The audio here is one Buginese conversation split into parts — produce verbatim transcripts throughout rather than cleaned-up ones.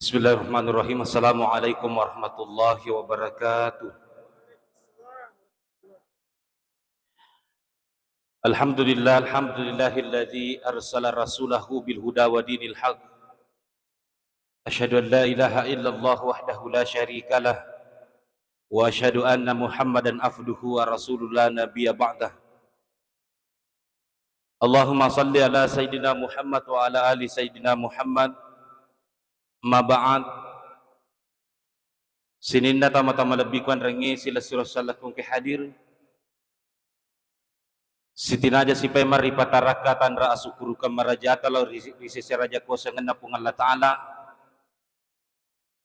Bismillahirrahmanirrahim. Assalamualaikum warahmatullahi wabarakatuh. Alhamdulillah, alhamdulillahilladzi arsala rasulahu bil huda wa dinil haq. Asyhadu an la ilaha illallah wahdahu la syarikalah. Wa asyhadu anna Muhammadan abduhu wa rasuluh la nabiyya ba'dah. Allahumma salli ala Sayyidina Muhammad wa ala ali Sayyidina Muhammad. Ma ba'd. Sininna tama-tama lebbiku anrengnge silessureng sellekku engke hadir. Sitinaja sipaimeng ripatarakka tanra asukkurukeng marajata lao ri, ri sese raja kosengenna Puang Allah Ta'ala.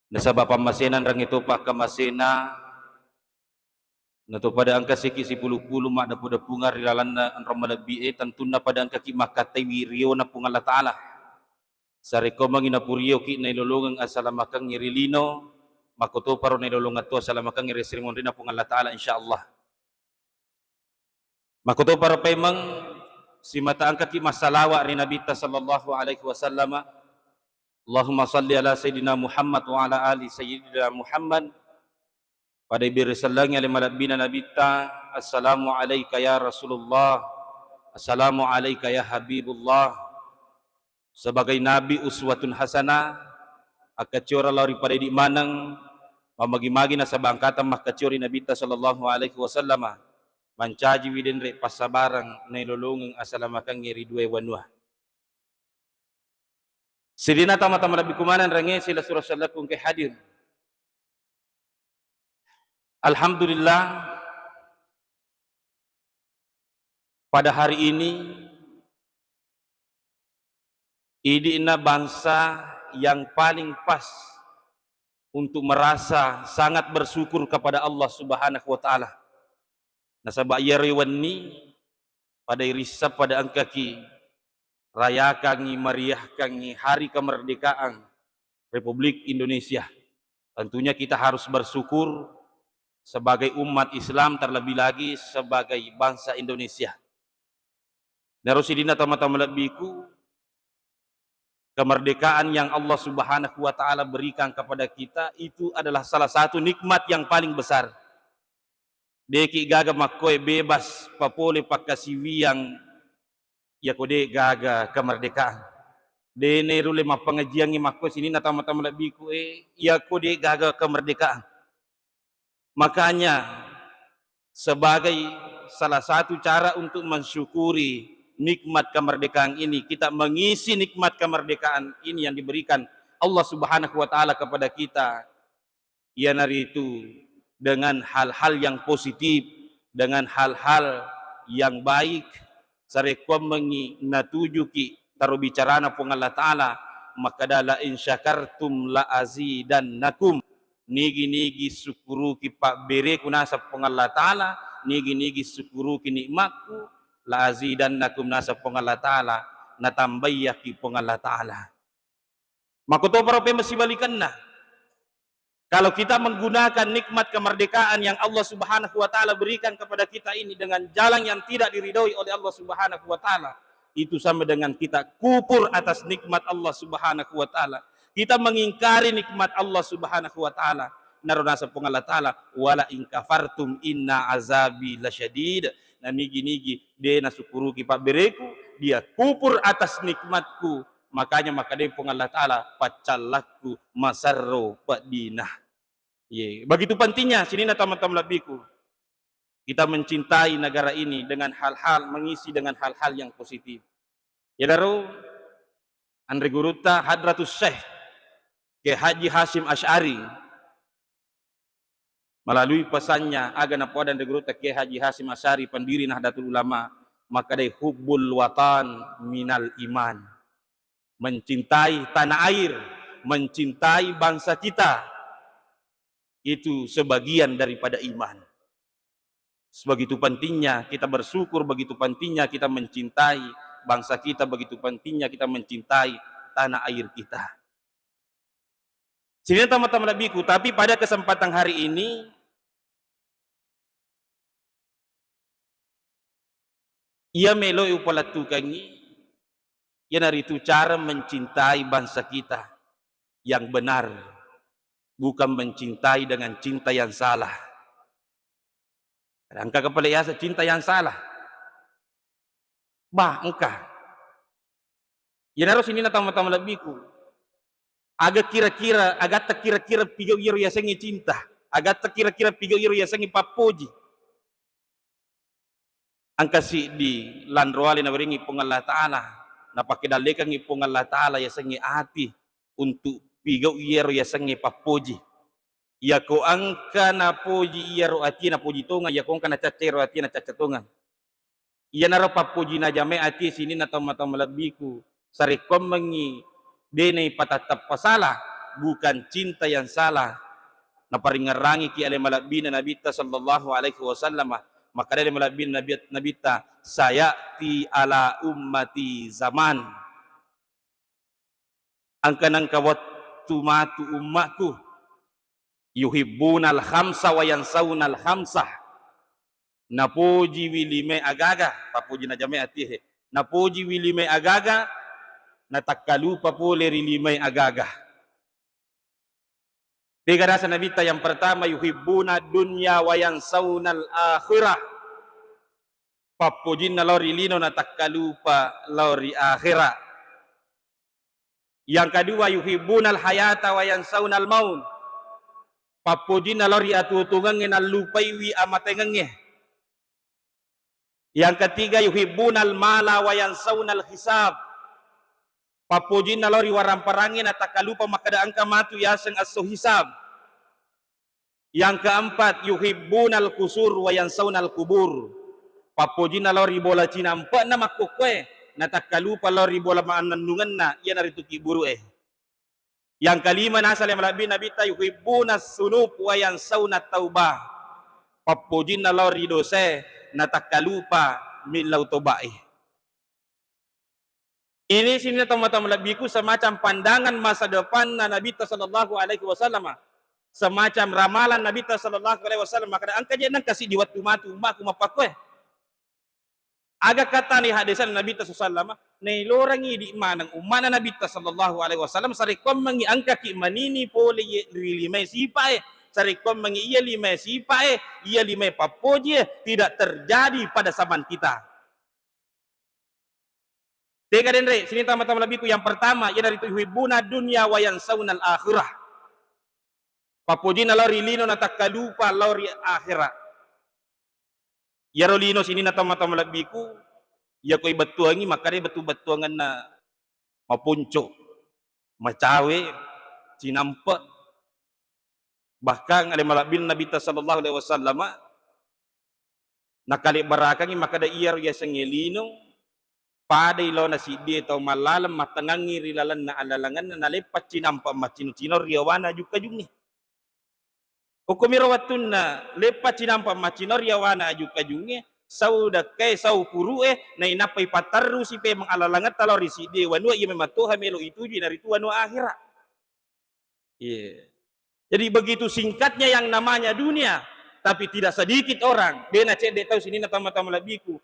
Nasaba pammasena enrengnge topa akkamasena, nato pada engka siki sipulu-pulu maddepu-depungeng ri lalenna enrong malebbi'e, tentunna pada engkaki makkattaiwi riona Puang Allah Ta'ala. Sarekko mangi napurioki nailolongeng asalamakengnge ri lino, makkotoparo nailolongeng to asalamakengnge ri esso ri monrinna Puang Allah Ta'ala, insyaallah. Makkotoparo paimeng simata engkaki massalawa ri Nabitta sallallahu alaihi wasallama. Allahumma salli ala Sayyidina Muhammad wa ala ali Sayyidina Muhammad. Pada ibere sellengi ale malebbina Nabitta, assalamu alaika ya Rasulullah, assalamu alaika ya Habibullah. Sebagai Nabi uswatun hasanah, akkaciora lao ri pada idi maneng, mamagi-magi nasaba engkata makkaciori Nabitta sallallahu alaihi wasallama, mancajiwi denre passabareng nailolongeng asalamakengnge ri dua wanua. Sidina tama-tama lebbiku maneng rengnge silessureng sellekku engke hadir. Alhamdulillah, pada hari ini idi'na bangsa yang paling pas untuk merasa sangat bersyukur kepada Allah Subhanahu wa Ta'ala. Nasaba iyaro wenni pada irissa pada engkaki rayakangngi, mariahkangngi hari kemerdekaan Republik Indonesia. Tentunya kita harus bersyukur sebagai umat Islam, terlebih lagi sebagai bangsa Indonesia. Naro sidina tama-tama lebbiku, kemerdekaan yang Allah Subhanahu wa Ta'ala berikan kepada kita itu adalah salah satu nikmat yang paling besar. Deki gaga makkoe bebas papole pakkasiwiang iyako de gaga kemerdekaan. De nerulle mappengajiangngi makkoe sininna tama-tama lebbiku e, iyako de gaga kemerdekaan. Makanya, sebagai salah satu cara untuk mensyukuri nikmat kemerdekaan ini, kita mengisi nikmat kemerdekaan ini yang diberikan Allah Subhanahu wa Ta'ala kepada kita, iyanaritu dengan hal-hal yang positif, dengan hal-hal yang baik, sarekkuammengngi natujuki taro bicarana Puang Allah Ta'ala, makkada, "La in syakartum la azidannakum." Nigi-nigi sukkuruki pabbereku naseng Puang Allah Ta'ala, nigi-nigi sukkuruki nikmatku, la azidannakum naseng Puang Allah Ta'ala, natambaiyaki Puang Allah Ta'ala. Makkotoparo pemeng sibalikanna. Kalau kita menggunakan nikmat kemerdekaan yang Allah Subhanahu wa Ta'ala berikan kepada kita ini dengan jalan yang tidak diridhoi oleh Allah Subhanahu wa Ta'ala, itu sama dengan kita kufur atas nikmat Allah Subhanahu wa Ta'ala. Kita mengingkari nikmat Allah Subhanahu wa Ta'ala. Naro naseng Puang Allah Ta'ala, "Wala in kafartum inna azabi lasyadid." Nanigi-nigi de nasukkuruki pabbereku, dia kufur atas nikmatku, makanya makkadai Puang Allah Ta'ala, "Paccallakku masarro peddina." Ye, begitu pentingnya sininna tama-tama lebbiku. Kita mencintai negara ini dengan hal-hal, mengisi dengan hal-hal yang positif. Iyanaro anre gurutta Hadratus Syekh Kiai Haji Hasyim Asy'ari, melalui pesannya, aga napoada anre gurutta Kiai Haji Hasyim Asy'ari, pendiri Nahdlatul Ulama, makkadai, "Hubbul watan minal iman." Mencintai tanah air, mencintai bangsa kita, itu sebagian daripada iman. Begitu pentingnya kita bersyukur, begitu pentingnya kita mencintai bangsa kita, begitu pentingnya kita mencintai tanah air kita. Sehingga tama-tama lebbiku, tapi pada kesempatan hari ini, iya meloi upalettukengngi, iyanaritu cara mencintai bangsa kita. yang benar, bukan mencintai dengan cinta yang salah. Engka kepala yaseng cinta yang salah. Bah, engka. Iyanaro sininna tau-tau malebbiku. Aga kira-kira, agatta kira-kira pigau iyaro yasengnge cinta. Agatta kira-kira pigau iyaro yasengnge pappoji. Engka siddi lanro ale nawerengngi Puang Allah Ta'ala, napakedallekangngi Puang Allah Ta'ala yasengnge ati untuk pigau iyaro yasengnge pappoji. Iyako engka napoji iyaro atie, napoji tongeng, iyako engka nacacca iyaro atie, nacacca tongeng. Iyanaro pappojinna jamae atie sininna tau-tau malebbiku, sarekkuammengngi de naipatatteppa salah, bukan cinta yang salah. Naparingngerangiki ale malebbina Nabitta sallallahu alaihi wasallam, makkeda ale malebbina Nabi-, Nabitta, "Sayati ala ummati zaman." Engka nengka wettu matu ummaku, yuhibbunal khamsa wa yansaunal khamsah. Napojiwi lime agaga, pappojinna jamae atie. Napojiwi lime agaga, natakkalupa pole ri lime agaga. Tega naseng Nabitta, yang pertama, yuhibbuna dunya wa yansaunal akhirah. Pappojinna lao ri lino, natakkalupa lao ri akhera. Yang kedua, yuhibbunal hayata wa yansaunal maut. Pappojinna lao ri atuo-tuongengnge, nallupaiwi amatengengnge. Yang ketiga, yuhibbunal mala wa yansaunal hisab. Pappojinna lao ri waramparangnge, natakkalupa makkeda engka matu yaseng esso hisab. Yang keempat, yuhibbunal qusur wa yansaunal qubur. Pappojinna lao ri bola cinampe'na makkokkoe, natakkalupa lao ri bola mannennungenna, iyanaritu kiburu'e. Yang kelima, naseng ale malebbi Nabitta, yuhibbunas sunub wa yansaunat taubah. Pappojinna lao ri dosae, natakkalupa millau tobae. Ini sininna tau-tau malebbiku semacam pandangan masa depanna Nabitta sallallahu alaihi wasallam, semacam ramalan Nabitta sallallahu alaihi wasallam. Makkeda engka je nengka siddi wettu matu ummaku mappakkoe. Aga katani haddesanna Nabitta sallallahu alaihi wasallam, nailorangngi idi maneng ummana Nabitta sallallahu alaihi wasallam, sarekkuammengngi engkaki manini pole ye-, ri limae sipae, sarekkuammengngi iya limae sipae, iya limae pappojie tidak terjadi pada zaman kita. Tega denre, sininna tau-tau malebbiku, yang pertama, iyanaritu yuhibbuna dunya wa yansaunal akhirah. Pappojinna lao ri lino, natakkalupa lao ri akhera. Iyaro lino sininna tau-tau malebbiku, iyako ibettuangngi, makkeda bettu-bettuangenna maponco, macawe, cinampe. Bahkan ale malebbina Nabitta sallallahu alaihi wasallama, nakalebbarakengngi makkeda iyaro yasengnge lino, padai laona siddie tau mallaleng mattengngangngi ri lalenna allalengenna, naleppa cinampa maccino-cino ri yawana ajukka-jungnge. Okkomiro wettunna leppa cinampa maccino ri yawana ajukka-jungnge, sau dekkae, sau puru'e, nainappa ipatterrusi pemeng allalengetta lao ri siddie wanua, iya memang toha melo ituju, iyanaritu wanua akhera. Iya. Jadi begitu singkatnya yang namanya dunia, tapi tidak sedikit orang, de nacedde tau sininna tau-tau malebbiku.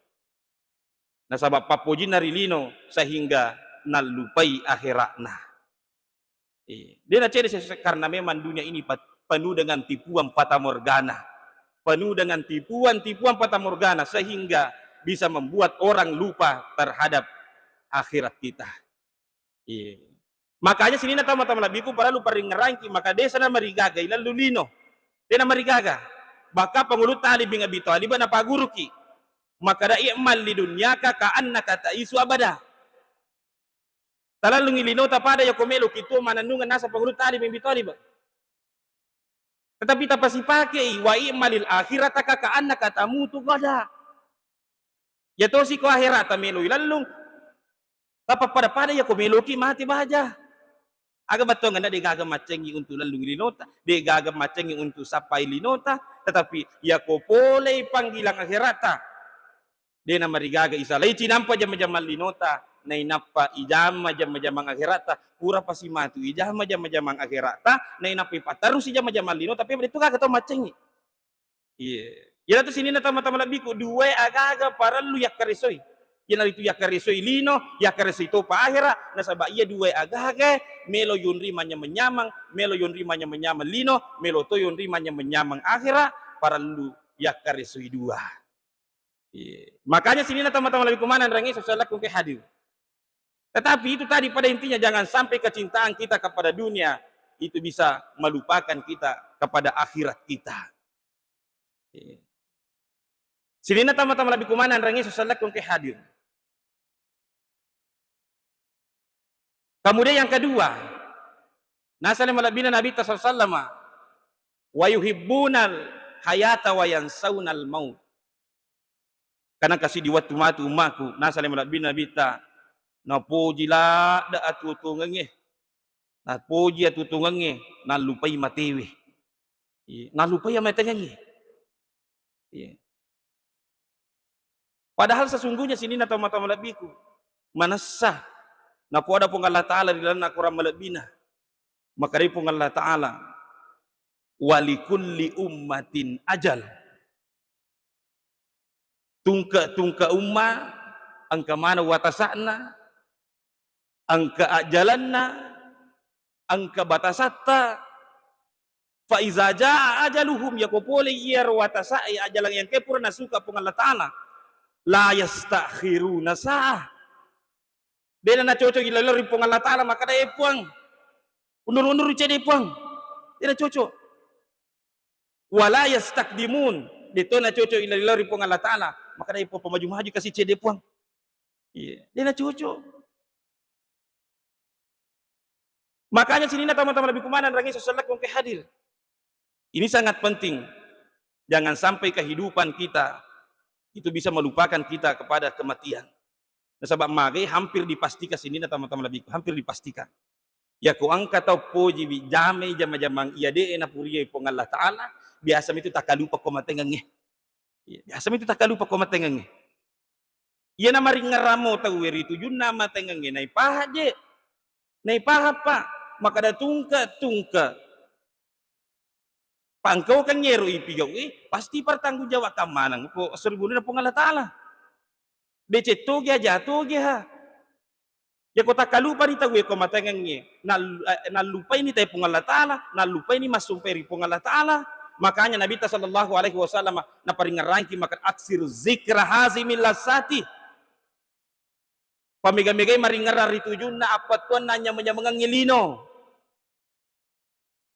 Nasaba pappojinna ri lino sehingga nallupai akhera'na. Iya. De nacedde ses-, karena memang dunia ini pat-, penuh dengan tipuan fatamorgana. Penuh dengan tipuan-tipuan fatamorgana sehingga bisa membuat orang lupa terhadap akhirat kita. Iya. Makanya sininna tau-tau malebbiku parellu paringngerangki, maka desa namarigaga ilallu lino. De namarigaga. Bahkan Pangulutta Ali bin Abi Thalib napaguruki. Makkeda, "I'mal li dunyaka ka annaka ta'isu abada." Talallungi linota pada yako meloki tuo manennungeng, naseng Pangulutta Ali bin Abi Thalib. Tetapi tapasipakei, "Wa i'malil akhirataka ka annaka tamutu gada." Yatosi ko akheratta meloi lallung, tapappada-pada yako meloki mate baja. Aga bettuangenna, de gaga maccengi untuk lallungi linota, de gaga maccengi untuk sappai linota, tetapi yako polei panggilang akheratta, de namarigaga isalai cinampa jama-jamang linota, nainappa ijama jama-jamang akheratta, pura pasi matu ijama jama-jamang akheratta, nainappa ipatterusi jama-jamang linota, tapi de tu gaga tau maccengi. Iya. Iyanatu sininna tau-tau malebbiku, duae agaga parellu yakkaresoi. Iyanaritu yakkaresoi lino, yakkaresoi topa ahera, nasaba iya duwae agaga melo yonri manyameng-nyameng, melo yonri manyameng-nyameng lino, melo to yonri manyameng-nyameng ahera, parellu yakkaresoi dua. Iya. Makanya sininna tama-tama lebih kumana nrangi sosial laku ke hadir. Tetapi itu tadi pada intinya jangan sampai kecintaan kita kepada dunia itu bisa melupakan kita kepada akhirat kita. Iya. Sininna tama-tama lebih kumana nrangi sosial laku ke hadir. Kemudian yang kedua, nasale malebbina Nabi sallallahu alaihi wasallam, wa yuhibbunal hayata wa yansaunal maut. Karena kasih di waktu matu ummaku, nasale malebbina Nabi ta, napoji ladde atuo-tuongengnge, napoji atuo-tuongengnge, nallupai matewe. Iya, nallupai amatengengnge. Iya. Padahal sesungguhnya sininna tau-tau malebbiku, manessa napoada Puang Allah Ta'ala ri lalenna Akorang malebbina. Makkedai Puang Allah Ta'ala, "Walikulli ummatin ajal." Tungke-tungke umma engka maneng watasa'na, engka ajjalanna, engka batasatta. Fa iza jaa ajaluhum, yako pole iyaro watasa'e, ajjalang engkae pura nasuka Puang Allah Ta'ala, la yastakhiruna sa'ah. De'na nacocok ilaleng ri Puang Allah Ta'ala, makkeda, "Eh, Puang, undur-undur cede, Puang." De'na cocok. Wala yastakdimun. De'to nacocok ilaleng ri Puang Allah Ta'ala, makkeda, "Eh, Puang, pamaju-maju kasi cede, Puang." Iya, de'na cocok. Makanya sininna tama-tama lebbi kumana nrangi sosial laku engkae hadir. Ini sangat penting. Jangan sampai kehidupan kita itu bisa melupakan kita kepada kematian. Nasaba magai hampir dipastikan sininna tama-tama lebbiku, hampir dipastikan. Yako engka tau pojiwi jamai jama-jamang iya de'e napuriai Puang Allah Ta'ala, biasa mitu takkalupa ko matengengnge. Iya, biasa mitu takkalupa ko matengengnge. Iyana maringngeramo tauwe ri tujunna matengengnge naipaha je. Naipaha, Pak. Makkeda tungke-tungke. Pangkaukengnge ro ipigau'i, pasti pertanggung jawabkan maneng ko esso ri bolana Puang Allah Ta'ala. Deceng toge, aja toge ha. Yako takkalupani tauwe ko matengengnge, nal-, eh, nallupaini tai Puang Allah Ta'ala, nallupaini massumpai ri Puang Allah Ta'ala. Makanya Nabitta sallallahu alaihi wasallam naparingngerangki makkeda, "Aksiru zikra hazimil lasati." Pamega-megai maringngerang ri tujunna appettuanna nyameng-nyamengengngi lino.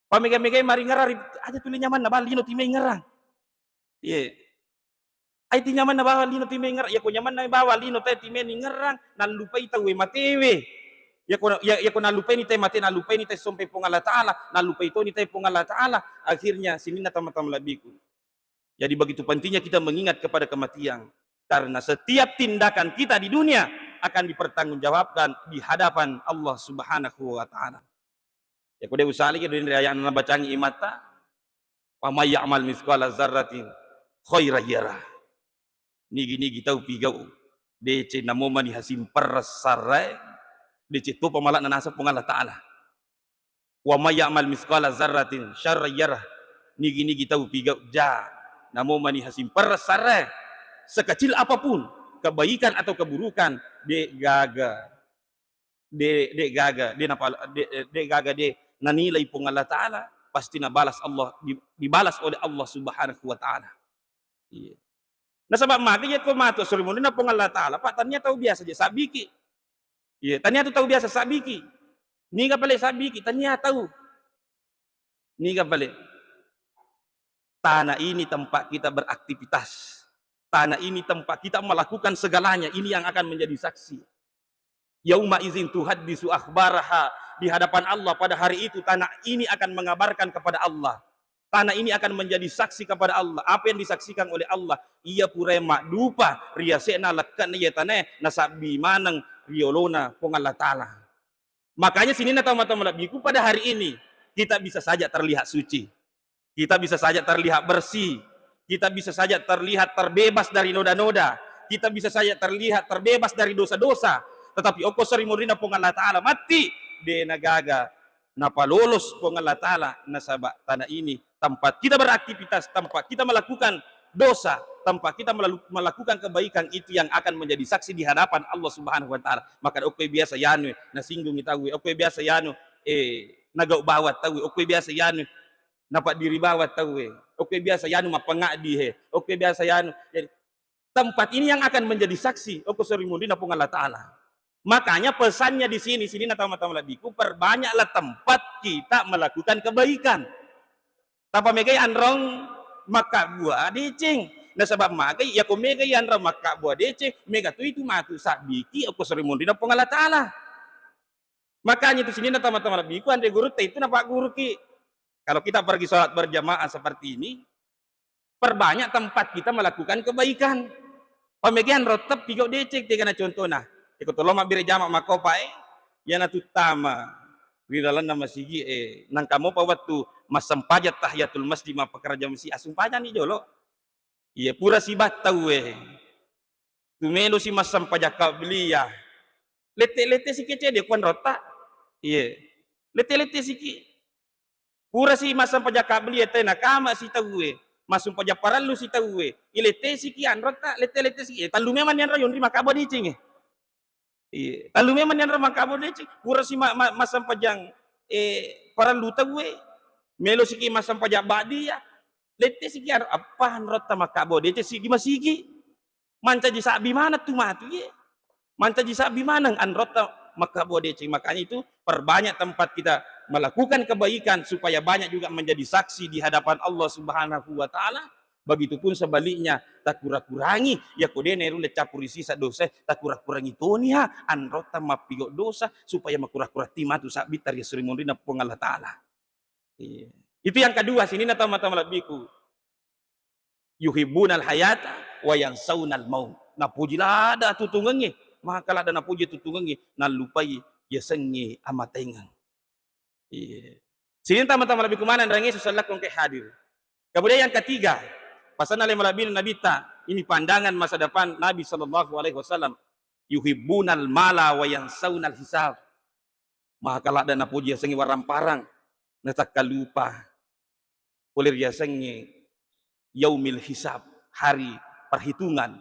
Pamega-megai maringngerang ri, aja tuli nyamanna bawang lino timai ngerang. Iye. Ai ti nyamanna bawang lino timai ngerang. Yako nyamanna bawang lino tai timai ngerang, nallupai tauwe matewe. Yako, ya-, yako nallupaini tai mate, nallupaini tai sompai Puang Allah Ta'ala, nallupai toni tai Puang Allah Ta'ala. Akhirnya sininna tama-tama lebbiku. Jadi begitu pentingnya kita mengingat kepada kematian. Karena setiap tindakan kita di dunia akan dipertanggungjawabkan di hadapan Allah Subhanahu wa Ta'ala. Yako de' usaliki dua riwayat nabacangi imatta, "Wa may ya'mal mitsqala dzarratin khairan yarah." Nigi-nigi tau pigau deceng namomani hasimperre sarre, deceng topa mala'na naseng Puang Allah Ta'ala. "Wa may ya'mal mitsqala dzarratin syarran yarah." Nigi-nigi tau pigau ja namomani hasimperre sarre, sekecil apapun kebaikan atau keburukan, de' gaga de', de' gaga, de' napal-, de', de' gaga de' nanilai Puang Allah Ta'ala, pasti nabalas Allah, di-, dibalas oleh Allah Subhanahu wa Ta'ala. Iya. Nasaba magi yako matu esso ri munrinna Puang Allah Ta'ala, Pak, tania tau biasa je sabbiki. Iya, tania tu tau biasa sabbiki. Niga pale sabbiki, tania tau. Niga pale? Tanah ini tempat kita beraktivitas. Tanah ini tempat kita melakukan segalanya. Ini yang akan menjadi saksi. Yauma izin tuhaddisu akhbaraha. Di hadapan Allah pada hari itu tanah ini akan mengabarkan kepada Allah. Tanah ini akan menjadi saksi kepada Allah. Apa yang disaksikan oleh Allah? Iya pura maddupa riase'na lekke'na iya tanae nasabbi maneng riolona Puang Allah Ta'ala. Makanya sininna tau-tau malebbiku pada hari ini, kita bisa saja terlihat suci. Kita bisa saja terlihat bersih. Kita bisa saja terlihat terbebas dari noda-noda. Kita bisa saja terlihat terbebas dari dosa-dosa. Tetapi okko esso ri munrinna Puang Allah Ta'ala matti, de' nagaga napalolos Puang Allah Ta'ala, nasaba tanah ini tempat kita beraktivitas, tempat kita melakukan dosa, tanpa kita melalu-, melakukan kebaikan, itu yang akan menjadi saksi di hadapan Allah Subhanahu wa Ta'ala. Maka okko biasa yanu, nasinggungi tauwe, okko biasa yanu, eh, nagau bawa tauwe, okko biasa yanu, napaddiri bawa tauwe, okko biasa yanu, mapangadi he, okko biasa yanu. Jadi, tempat ini yang akan menjadi saksi, okko seri munrina Puang Allah Ta'ala. Makanya pesannya di sini, sini na tama-tama lebihku, perbanyaklah tempat kita melakukan kebaikan. Tapa megai anrong makkabbua deceng. Nasaba magai, yako megai anrong makkabbua deceng, mega tu itu matu sabbiki okko seri munrina Puang Allah Ta'ala. Makanya itu sininna tama-tama lebbiku, anre gurutta itu napagguruki. Kalau kita pergi sholat berjamaah seperti ini, perbanyak tempat kita melakukan kebaikan. Pamegai anrong teppi gau deceng, tegana contohna. Iko tolo mabbere jama makkopa e, yana tuttama ri lalenna masigi e, nangka mopa wettu massempajang tahiyatul masjid, mappakaraja masigi, assumpajang ni jolo. Iya, pura sibattau e. Tu melo si massempajang qabliyah. Lette-lette siki cede kuan rotta. Iya. Lette-lette siki. Pura si massempajang qabliyah, tena kama si tauwe, massumpajang parellu si tauwe, ilettesiki anrotta, lette-lettesiki, eh, tallu memang ni anro yonri makabbo deceng e. Iya, tallu memang ni anro makabbo deceng, pura si ma-, ma-, massempajang, eh, parellu tauwe, melo siki massempajang ba'diyah, lettesiki anro, appa anrotta makabbo deceng sigi masigi. Mancaji sabbi maneng tu matu ye. Mancaji sabbi maneng anrotta makabbo deceng. Makanya itu, perbanyak tempat kita melakukan kebaikan supaya banyak juga menjadi saksi di hadapan Allah Subhanahu wa Ta'ala. Begitupun sebaliknya, takura-kurangi, ya ko de' nerulle cappuri sisa dosa, takura-kurangi toni ha anrotta mappigo dosa supaya makura-kura ti matu sabbitta ri esso ri munrinna Puang Allah Ta'ala. Iya. Itu yang kedua, sininna tau mata malebbiku. Yuhibbunal hayata wa yansaunal maut. Napuji ladda tutungengnge, maka ladda napuji tutungengnge, nallupai yasengnge amataengeng. Iya. Sininna tau mata malebbiku maneng rangi susallakkong ke hadir. Kemudian yang ketiga, pasanna le malebbi Nabitta, ini pandangan masa depan Nabi sallallahu alaihi wasallam. Yuhibbunal mala wa yansaunal hisab. Maka ladda napuji yasengnge waramparang, natakkalupa pole riasengnge yaumil hisab, hari perhitungan.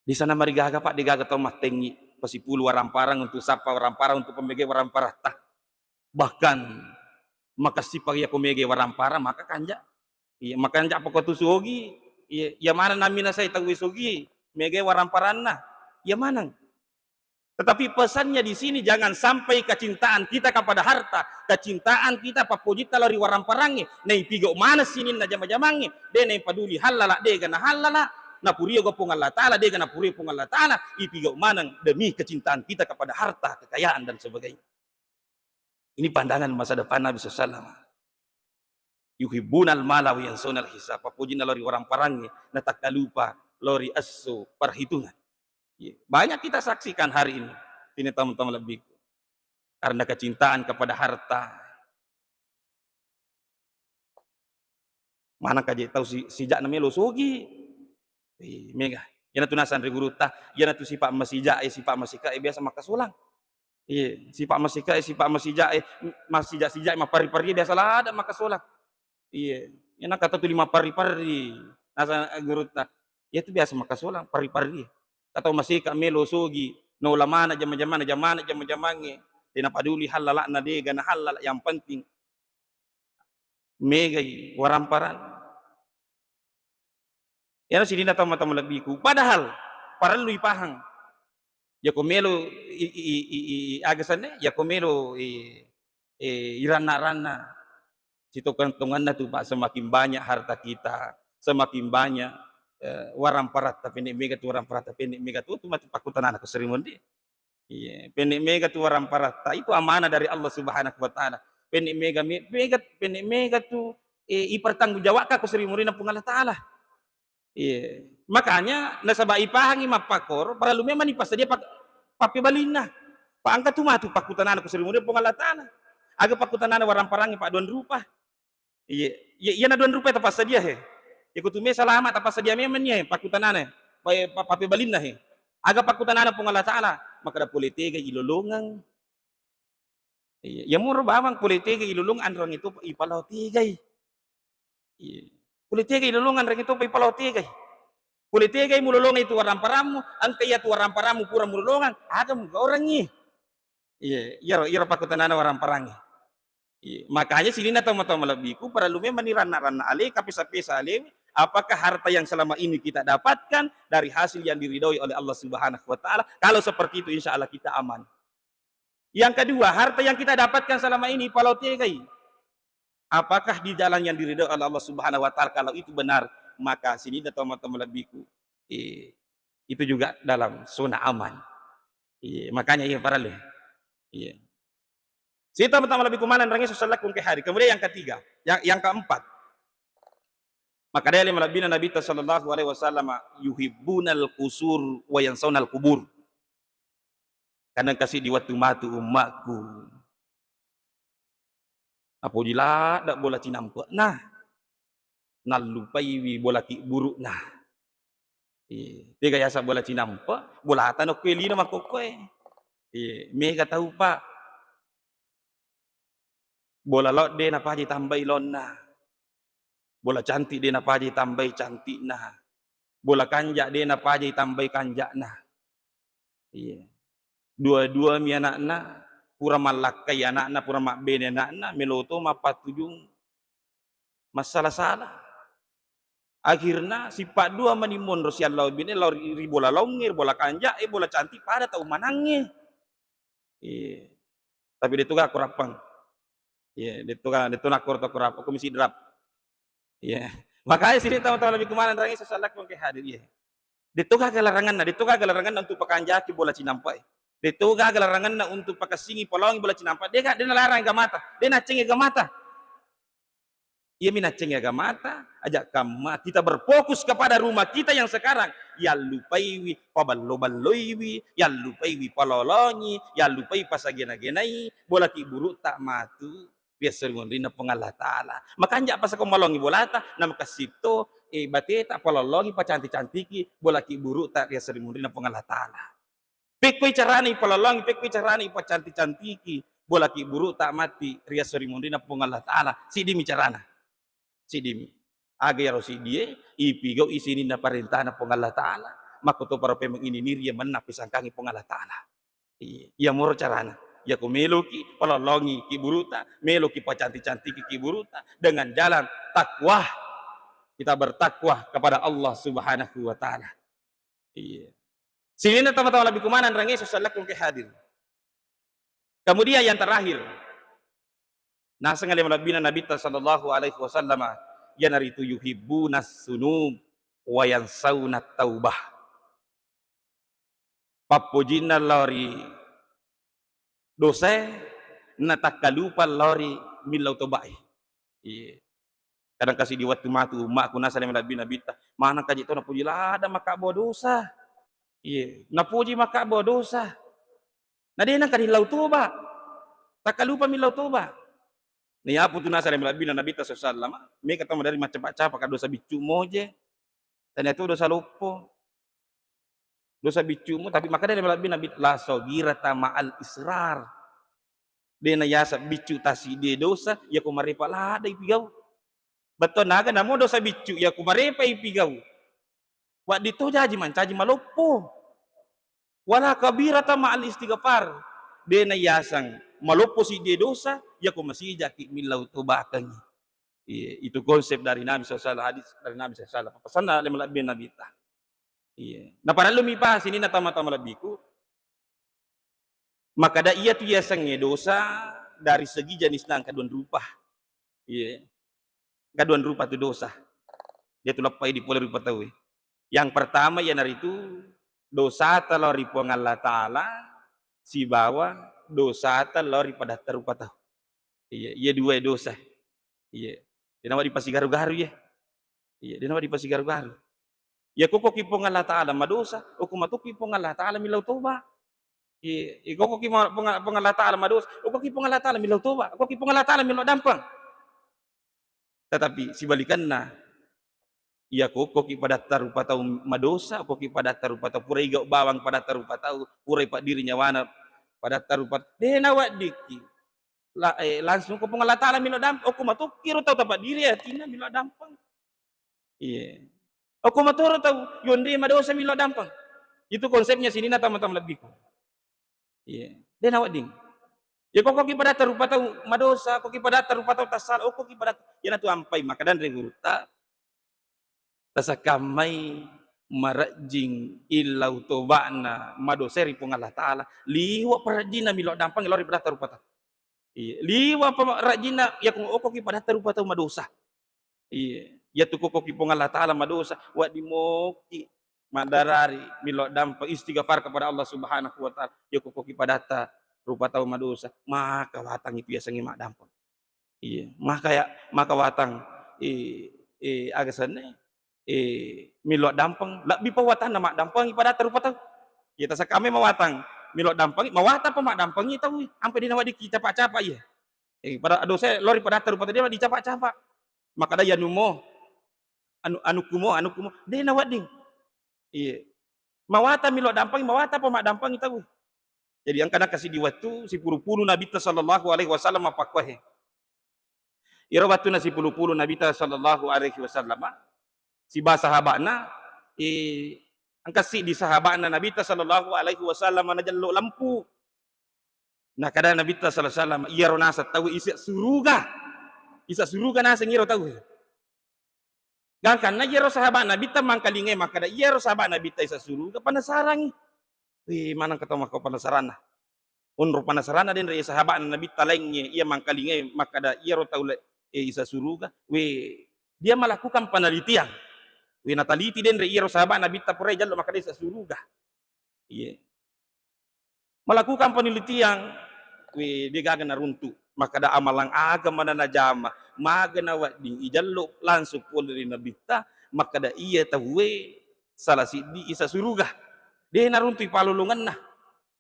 Di sana marigaga, Pak, degaga tau mattengngi pasipulu waramparang untuk sappa waramparang, untuk pemmegai waramparatta. Bahkan makessippa yako megai waramparang, maka kanja. Iya, makanja poko tu sogi. Iya, iya maneng namina sai tauwe sogi, megai waramparanna. Iya maneng. Tetapi pesannya di sini, jangan sampai kecintaan kita kepada harta, kecintaan kita pappojitta lao ri waramparangnge, naipigo maneng sininna jama-jamangnge, de' naipaduli hallala, de'ga nahallala, napurioga Puang Allah Ta'ala, de'ga napurio Puang Allah Ta'ala, ipigo maneng demi kecintaan kita kepada harta, kekayaan, dan sebagainya. Ini pandangan masa depan Nabi sallallahu alaihi wasallam. Yuhibbunal mala wa yansaunal hisab. Pappojinna lao ri waramparangnge, natakkalupa lao ri esso perhitungan. Iya. Banyak kita saksikan hari ini. Ini tamu-tamu lebih. Karena kecintaan kepada harta. Maneng kaje tau si-, sija'na melo sogi. Eh, mega. Iyanatu nasang ri gurutta, iyanatu sipa' masija'e, sipa' masikae biasa makkasolang. Iya, sipa' masikae, sipa' masija'e, m-, masija-sija'e, mapparri-parri biasa ladda makkasolang. Iya, iyana kata tuli mapparri-parri, nasang gurutta. Iyatu biasa makkasolang, parri-parri. Kata masika melo sogi, naola maneng jama-jamana, jamana jama-jamangnge. De' napaduli hallala'na, de'ga nahallala, yang penting megai waramparang. Iyana sininna tau mata malebbiku. Padahal parellu ipahang. Yako melo i, i, i, i, i, aga senna, yako melo i, i, iranna-ranna. Sitongeng-tongenna tu, Pak, semakin banyak harta kita, semakin banyak, eh, waramparatta, pendek mega tu waramparatta, pendek mega tu, tu matu pakkutanana ko seri monri. Iya, pendek mega tu waramparatta, itu amanah dari Allah Subhanahu wa Ta'ala. Pendek mega, me-, mega, pendek mega tu, eh, ipertanggungjawabkan ko seri munrinna Puang Allah Ta'ala. Iya. Makanya nasaba ipahangi mappakoro, parellu memang ipassadia pak-, pappebalinna. Pa engka tu matu pakkutanana ko seri munrinna Puang Allah Ta'ala. Aga pakkutanana waramparangnge, Pak, dua rupa. Iya, iya, iyana dua rupa tapassadia he. Iko tu me salama tapassadia memang ni he, pakkutanana he. Pa-, pa-, pappebalinna he. Aga pakkutanana Puang Allah Ta'ala, makkeda pole tega ilolongeng. Iya, iya muro bawang pole tega ilolongeng, anrong itu ipalao tegai. Iya. Pole tegai lolongang, rengeng topa ipalao tegai. Pole tegai mulolongang itu waramparammu, engka iyatu waramparammu pura mulolongang, aga mugaurangngi. Iya, iyaro, iyaro pakkutanana waramparangnge. Iya, makanya sininna tau-tau malebbiku, parellu memang ni ranna-ranna ale, kapesa-pesa ale, apakah harta yang selama ini kita dapatkan dari hasil yang diridhoi oleh Allah Subhanahu wa Ta'ala? Kalau seperti itu, insya Allah kita aman. Yang kedua, harta yang kita dapatkan selama ini, palao tegai. Apakah di jalan yang diridhoi oleh Allah Subhanahu wa Ta'ala? Kalau itu benar, maka sininna tau-tau malebbiku, eh, itu juga dalam zona aman. Iya, makanya iya parellu. Iya. Sininna tau-tau malebbiku maneng, rengeng, sesallakku engka hadir. Kemudian yang ketiga, yang, yang keempat. Makkedai ale malebbina Nabitta sallallahu alaihi wasallam, "Yuhibbunal qusur wa yansaunal qubur." Kadang kasi di wettu matu ummakku. Napoji ladde bola cinampe'na, nallupaiwi bola kibburu'na. Iya, tega yaseng bola cinampe', bolata nokkoe lino makkokkoe. Iya, mega tau, Pak. Bola lo de napaja tambai lonna. Bola cantik de napaja tambai cantikna. Bola kanja de napaja tambai kanja'na. Iya. Dua-dua mi anakna, pura mallakkai anakna, pura mabbene anakna, melo to mappattujung massala-sala. Akhirna sippa dua mani monro siallau bine lao ri, ri bola laungnge, ri bola kanja'e, bola cantik pada tau manangnge. Iya. Tapi de tu ga kurappang. Iya, de tu ga, de tu nakkoro to kurap, aku misi drap. Iya. Makanya sininna tau-tau malebbiku maneng, rengeng, sesallakku engka hadir. Iya. De tu ga laranganna, de tu ga laranganna untuk pakanjaki bola cinampe'e. De tu ga laranganna untuk pakessingi palaongi bola cinampe'e. De ga, de nalarang agamata. De naccengi agamata. Iya mi naccengi agamata, aja kamma kita berfokus kepada rumah kita yang sekarang. Yallupaiwi paballo-balloiwi, yallupaiwi palolongi, yallupai pasagena-genai, bola kibburu'ta matu ri esso ri munrinna Puang Allah Ta'ala. Makanja pasako malongi bolata, namakessing to, eh, bateta palolongi, pacantik-cantiki bola kibburu'ta ri esso ri munrinna Puang Allah Ta'ala. Pekkoi carana ipalolongi, pekkoi carana ipacantik-cantiki bola kibburu'ta matti ri esso ri munrinna Puang Allah Ta'ala. Siddimi carana. Siddimi. Aga iyaro siddie, ipigau'i sininna parentana Puang Allah Ta'ala. Makkotoparo pemeng ini niri mennang pisangkangi Puang Allah Ta'ala. Iya, iyamoro carana. Iyako meloki palolongi kibburu'ta, meloki pacantik-cantiki kibburu'ta dengan jalan takwa. Kita bertakwa kepada Allah Subhanahu wa Ta'ala. Iya. Sininna tau-tau malebbiku maneng, rengeng, sesallakku engka hadir. Kemudian yang terakhir, naseng ale malebbina Nabitta sallallahu alaihi wasallam, iyanaritu yuhibbunas sunub wa yansaunat taubah. Pappojinna lao ri dosae, natakkalupa lao ri millau tobae. Iya. Kadang kasi di wettu matu ummaku, naseng ale malebbi Nabitta, maneng kaji to napoji ladde makkabbu dosa. Iya, napoji makkabbu dosa. Na de nengka nillau toba. Takkalupa millau toba. Naiyapu tu naseng ale malebbina Nabitta sallallahu alaihi wasallam, mega to maderri maccapa-capa ka dosa biccu moje. Tania tu dosa loppo. Dosa biccumu, tapi makkeda ale malebbi Nabi, "La saghirata ma'al israr." De nayaseng biccu tasiddi dosa, iyako marepa ladde ipigau. Bettuanna aga namo dosa biccu, iyako marepa ipigau. Wedding to jaji mancaji maloppo. "Wala kabirata ma'al istighfar." De nayaseng maloppo siddi dosa, iyako masijaki millau tobakengngi. Iya, itu konsep dari Nabi sallallahu alaihi wasallam, hadis dari Nabi sallallahu alaihi wasallam. Pesanna ale malebbi Nabitta. Iya. Naparellumi pa sininna tau-tau malebbiku. Makkeda iyatu yasengnge dosa dari segi jenisna engka dua rupa. Iya. Engka dua rupa tu dosa. Iyatu leppai di pole rupa tauwe. Yang pertama iyanaritu dosata lao ri Puang Allah Ta'ala sibawa dosata lao ri padatta rupa tau. Iya, iya dua dosa. Iya. De nawedding pasigaru-garu ya. Iya, de nawedding pasigaru-garu. Ya, kokkoki Puang Allah Ta'ala madosa, okko matoki Puang Allah Ta'ala millau toba. Iya, iya, kokkoki ma-, Puang, Puang Allah Ta'ala madosa, okkoki Puang Allah Ta'ala millau toba, okkoki Puang Allah Ta'ala millau dampeng. Tetapi sibalikanna, iya kokkoki padatta rupa tau madosa, okkoki padatta rupa tau, purai gau bawang padatta rupa tau, purai paddiri nyawana padatta rupa, de naweddikki. la-, eh, langsung ko Puang Allah Ta'ala milo dampeng. Okko matokki ro tau tapaddiri atinna milo dampeng. Iya. Okko matoro tau yonri madosa milo dampeng. Itu konsepnya sininna tama-tama lebbiku. Iya. De nawedding. Ya, ko, ko ki padatta rupa tau madosa, ko ki padatta rupa tau tassala, okko ki padatta. Iyanatu ampai makkeda anre gurutta. Tasakkammai marejjing illau toba'na madosa ri Puang Allah Ta'ala. Liwa' parejjinna milo dampeng lao ri padatta rupa tau. Iya, liwa' pa rejjinna, ya, ko okko ki padatta rupa tau madosa. Iya, iyatu ko okko ki Puang Allah Ta'ala madosa, wedding moki maddarari milo dampeng istighfar kepada Allah Subhanahu wa Ta'ala. Ya, ko okko ki padatta rupa tau madosa, maka watang itu yasengnge maddampeng. Iya, maka ya, maka watang, eh, eh, aga senna, eh, milo dampeng, lebbi pa watanna maddampengi padatta rupa tau. Iya, tasakkammai mawatang milo dampengi, mawatang pa maddampengi tau, ampe de nawedding ki capa-capa iya. Eh, pada, aduh, saya lori padatta rupa tau, de nawedding capa-capa. Makkeda, "Iya, anumo, anu, anukkumo, anukkumo." De nawedding. Iya. Mawatang milo dampengi, mawatang pa maddampengi tau. Jadi engka nengka siddi wettu, sipuru-puru Nabitta sallallahu alaihi wasallam mappakkuae. Iyaro wettunna sipuru-puru Nabitta sallallahu alaihi wasallam, siba sahaba'na, eh, engka siddi sahaba'na Nabitta sallallahu alaihi wasallam najello lampu. Nakkeda Nabitta sallallahu alaihi wasallam, "Iyaro naseng tau ise suruga." Ise suruga naseng iyaro tau. Gangkanna iyaro sahaba' Nabitta mangkalingai makkeda, iyaro sahaba' Nabitta isa suruga, penasarangngi. Wih, maneng engka tau makko penasaranna. Onro penasaranna denre iya sahaba' Nabitta laingnge, iya mangkalingai makkeda iyaro tau le-, eh, isa suruga. Wih, dia melakukan penelitian. Wih, nataliti denre iyaro sahaba' Nabitta pura jallo makkeda isa suruga. Iye. Melakukan penelitian, weh, de gaga naruntu'. Makkeda amalang aga maneng najama, maga nawedding ijallo langsung pole ri Nabitta, makkeda iya tauwe sala siddi isa suruga. De naruntu' ipalolongenna.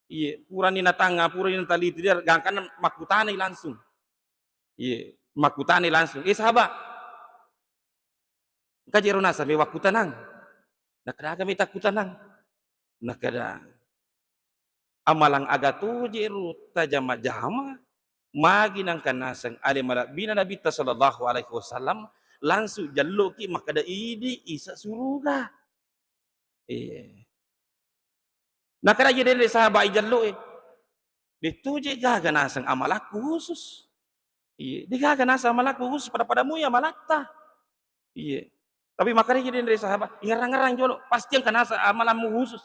Iye, purani natanga, purani nataliti, de gangkanna makkutanai langsung. Iye, makkutanai langsung, "Eh, sahaba', engka je' ro naseng me wakkutanang?" Nakkeda, "Aga me takkutanang?" Nakkeda, "Amalang aga to je' ro tajama-jama, magi nangka naseng ale malebbina Nabitta sallallahu alaihi wasallam, langsung jalloki makkeda idi isa suruga." Iya. Nakkeda je' denre sahaba' ijallo e, "De' to je' gaga naseng amalakku khusus." Iya, de' gaga naseng amalakku khusus, pada-pada mui amalatta. Iya. Tapi makkeda je' denre sahaba', "Ingerang-ngerang jolo, pasti engka naseng amalammu khusus."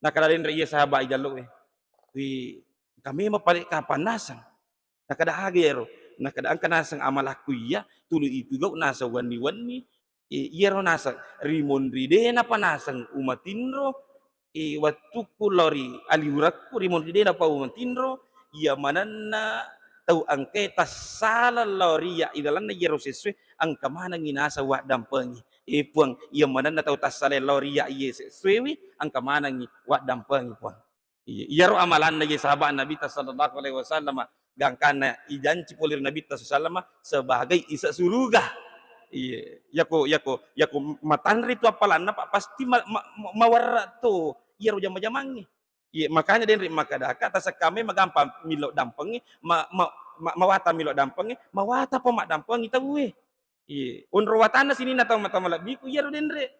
Nakkeda denre iya sahaba' ijallo e, "Wi, engka memang pale' kapang naseng." Nakkeda, "Aga iyaro?" Nakkeda, "Engka naseng amalakku iya tuli ipigau' naseng wenni-wenni, i-, iyaro naseng rimonri de' napa naseng umatinro, i-, wettukku lao ri alihurakku rimonri de' napa umatinro, iya manenna tau engkae tassala lao ri iya ilalenna iyaro sessoe, engka manengngi naseng waddampengi. Eh, Puang, iya manenna tau tassala lao ri iya iye sessoewi, engka manengngi waddampengi, Puang." Iya, iyaro amalanna iye sahaba' Nabitta sallallahu alaihi wasallam, gangkanna ijanci pole ri Nabitta sallallahu alaihi wasallam sebagai isa suruga. Iya, yako, yako, yako matanre tu appalanna, Pak, pasti ma-, ma-, ma-, mawarra to iyaro jama-jamangnge. Iya, makanya denre makkedaka tasekkamai magampang milo dampengnge, ma-, ma-, ma-, mawatang milo dampengnge, mawatang pa maddampengi tauwe. Iya, onro watanna sininna tau mata malebbiku iyaro denre.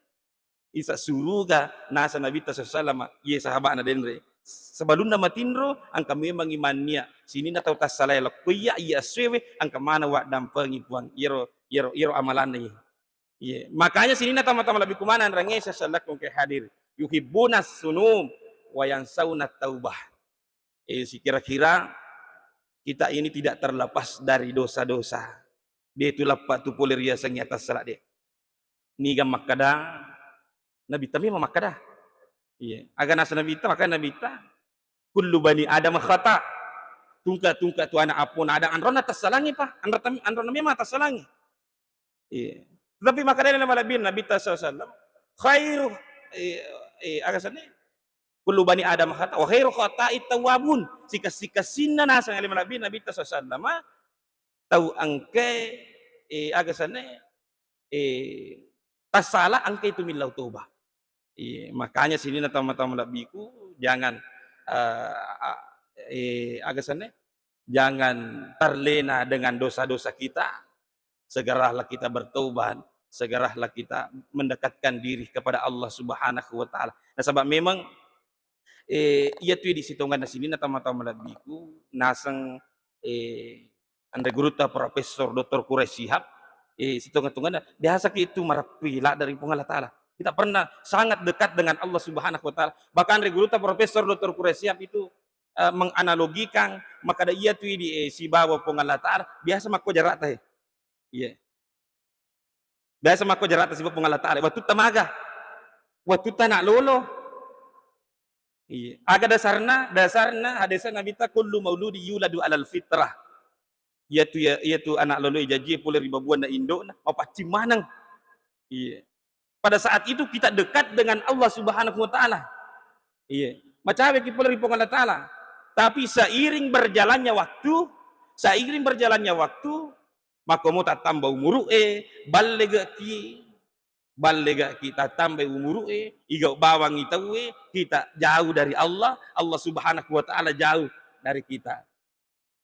Isa suruga, nasa Nabitta sallallahu alaihi wasallam, iye sahaba'na denre. Sebelumna matinro, engka memangngi mannia sininna tau tassalae lokko iya, iya essoewe, engka maneng waddampengi Puang. Iyaro, iyaro, iyaro amalanna iye. Iye. Makanya sininna tama-tama lebbi kumana enrengnge sallallahu ke hadir. Yuhibbuna sunum wa yansauna taubah. Eh, sikira-kira kita ini tidak terlepas dari dosa-dosa. De' tu leppa tu pole riaseng iya tassala de'. Niga makkeda, Nabitta memang makkeda. Iya. Aga nasa Nabitta, makkeda Nabitta, "Kullu bani Adam khata." Tungka-tungka tu ana' appona Adam, anronna tassalangi, Pak. Anro tam-, anronna memang tassalangi. Iya. Tetapi makkeda na malebbi Nabitta sallallahu alaihi wasallam, khairu, eh, eh, aga senna? "Kullu bani Adam khata, wa khairu khatai tawwabun." Sikas-sikassinna naseng ale malebbi Nabitta sallallahu alaihi wasallam, tau engkae, eh, aga senna, eh, tassala engkae tu millau toba. Iya, makanya sininna tama-tama lebbiku, jangan, eh, a-, eh, aga senna, Jangan terlena dengan dosa-dosa kita. Segeralah kita bertobat, segeralah kita mendekatkan diri kepada Allah Subhanahu wa Ta'ala. Nasaba memang, eh, iya tu di sitonganna sininna tama-tama malebbiku, naseng, eh, anre gurutta Profesor Doktor Quraish Shihab, eh, sitonga-tonganna biasa ki itu marappi ladda ri Puang Allah Ta'ala. Kita pernah sangat dekat dengan Allah Subhanahu wa Ta'ala. Bahkan anre gurutta Profesor Doktor Quraish Shihab itu, eh, menganalogikan, makkeda iya tu di, eh, sibawa Puang Allah Ta'ala, biasa makko jarata, eh. Iya. Biasa makko jarata sibawa Puang Allah Ta'ala. Wattutta maga? Wattutta nak lolo. Iya. Aga dasarna? Dasarna hadisna Nabitta, "Kullu mauludi yuladu alal fitrah." Iyatu ya, iyatu anak lolo jaji pole ri babuanna indokna, mapaccing maneng. Iya. Pada saat itu kita dekat dengan Allah Subhanahu wa Ta'ala. Iya. Macaweki pole ri Puang Allah Ta'ala. Tapi seiring berjalannya waktu, seiring berjalannya waktu, makkomo tattamba umuru'e, ballegaki, ballegaki tattambai umuru'e, igau bawangi tauwe, kita jauh dari Allah, Allah Subhanahu wa Ta'ala jauh dari kita.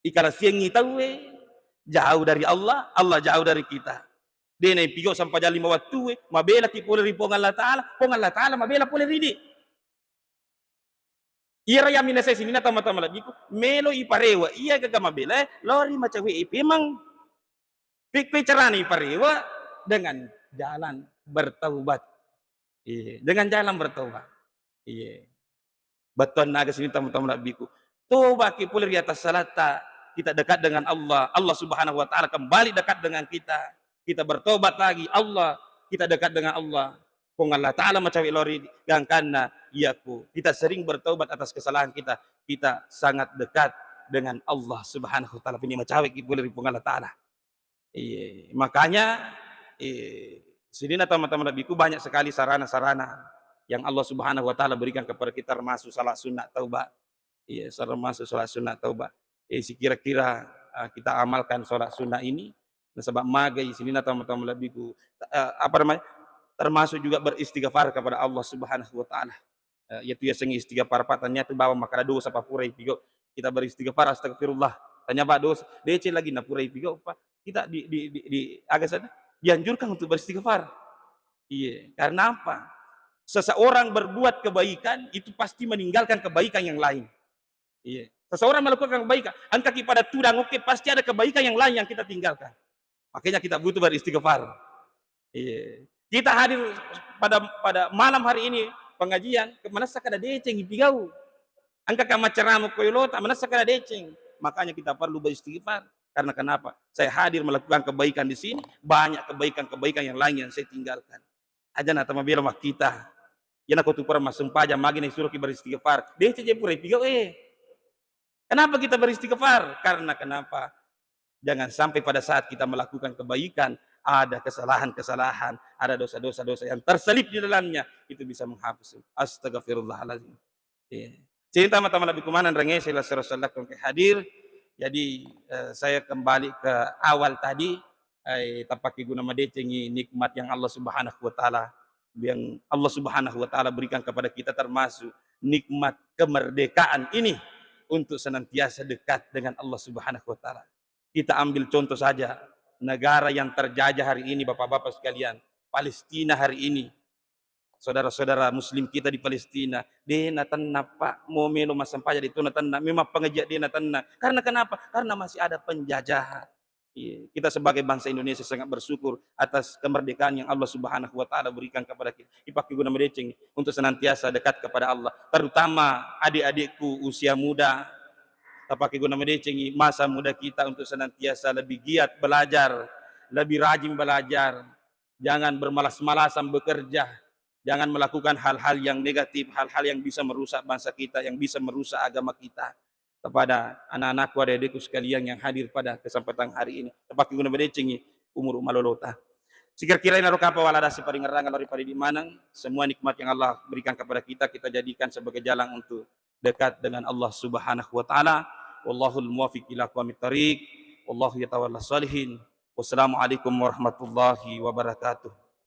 Ikalasiangngi tauwe, jauh dari Allah, Allah jauh dari kita. De naipigau sampajang lima wattue, mabelaki pole ri Puang Allah Ta'ala, Puang Allah Ta'ala mabela pole ridi. Iyaro yaminasai sininna tama-tama malebbiku, melo iparewa, iya gaga mabelae, lao ri macawe ipemeng. Pe-, pe carana iparewa? Dengan jalan bertaubat. Iya, dengan jalan bertaubat. Iya. Bettuanna aga sininna tama-tama malebbiku. Tobaki pole ri atas salatta, kita dekat dengan Allah. Allah Subhanahu wa Ta'ala kembali dekat dengan kita. Kita bertobat lagi, Allah, kita dekat dengan Allah. Puang Allah Ta'ala macawe lao ri gangkanna, iyaku kita sering bertobat atas kesalahan kita, kita sangat dekat dengan Allah Subhanahu wa Ta'ala. Pini macaweki pole ri Puang Allah Ta'ala. Iya, makanya, eh, sininna tama-tama malebbiku, banyak sekali sarana-sarana yang Allah Subhanahu wa Ta'ala berikan kepada kita, termasuk salat sunnah taubat. Iya, termasuk salat sunnah taubat. Eh, sikira-kira, ah, kita amalkan salat sunnah ini, nasaba magai sininna tama-tama malebbiku, eh, apa namanya, termasuk juga beristighfar kepada Allah Subhanahu wa Ta'ala. Eh, iyatu yasengnge istighfar, Pak, tania tu bawang makkeda dosa, Pak, pura ipigau. Kita beristighfar, astagfirullah. Tania, Pak, dosa. Deceng lagi na pura ipigau, Pak. Kita di, di, di, di, aga sana? Dianjurkan untuk beristighfar. Iya, karena apa? Seseorang berbuat kebaikan, itu pasti meninggalkan kebaikan yang lain. Iya. Seseorang melakukan kebaikan, engkaki pada tudang, oke, pasti ada kebaikan yang lain yang kita tinggalkan. Makanya kita butuh beristighfar. Iya. Kita hadir pada, pada malam hari ini pengajian, ke-, manessa kada deceng ipigau. Engkaka maccarama ko yolota, manessa kada deceng. Makanya kita perlu beristighfar. Karena kenapa? Saya hadir melakukan kebaikan di sini, banyak kebaikan-kebaikan yang lain yang saya tinggalkan. Aja na tama bela makkita. Iyana ko tu pura massempajang, magi na isuroki beristighfar. Deceng je pura ipigau, eh. Kenapa kita beristighfar? Karena kenapa? Jangan sampai pada saat kita melakukan kebaikan, ada kesalahan-kesalahan, ada dosa-dosa, dosa yang terselip di dalamnya, itu bisa menghapus. Astagfirullahaladzim. Iya. Cinta mata lebih kumanan renge sila sila sila ke hadir. Jadi, eh, saya kembali ke awal tadi, eh, tapake guna madecengi nikmat yang Allah Subhanahu wa Ta'ala, yang Allah Subhanahu wa Ta'ala berikan kepada kita, termasuk nikmat kemerdekaan ini untuk senantiasa dekat dengan Allah Subhanahu wa Ta'ala. Kita ambil contoh saja, negara yang terjajah hari ini, Bapak-bapak sekalian, Palestina hari ini, saudara-saudara muslim kita di Palestina, de natenna, Pak, mo melo massempajang de to natenna, memang pengajian de natenna. Karena kenapa? Karena masih ada penjajahan. Iya, kita sebagai bangsa Indonesia sangat bersyukur atas kemerdekaan yang Allah Subhanahu wa Ta'ala berikan kepada kita. Ipake guna madeceng untuk senantiasa dekat kepada Allah, terutama adik-adikku usia muda. Tapake guna madecengi masa muda kita untuk senantiasa lebih giat belajar, lebih rajin belajar. Jangan bermalas-malasan bekerja. Jangan melakukan hal-hal yang negatif, hal-hal yang bisa merusak bangsa kita, yang bisa merusak agama kita. Kepada anak-anakku, adik-adikku sekalian yang hadir pada kesempatan hari ini, tapake guna madecengi umur malolota. Sikira-kira inaro kapang wala dasi paringerrang lori paridi maneng, semua nikmat yang Allah berikan kepada kita, kita jadikan sebagai jalan untuk dekat dengan Allah Subhanahu wa Ta'ala. Wallahul muwaffiq ila aqwamit thariq. Wallahu yatawalla shalihin. Wassalamualaikum warahmatullahi wabarakatuh.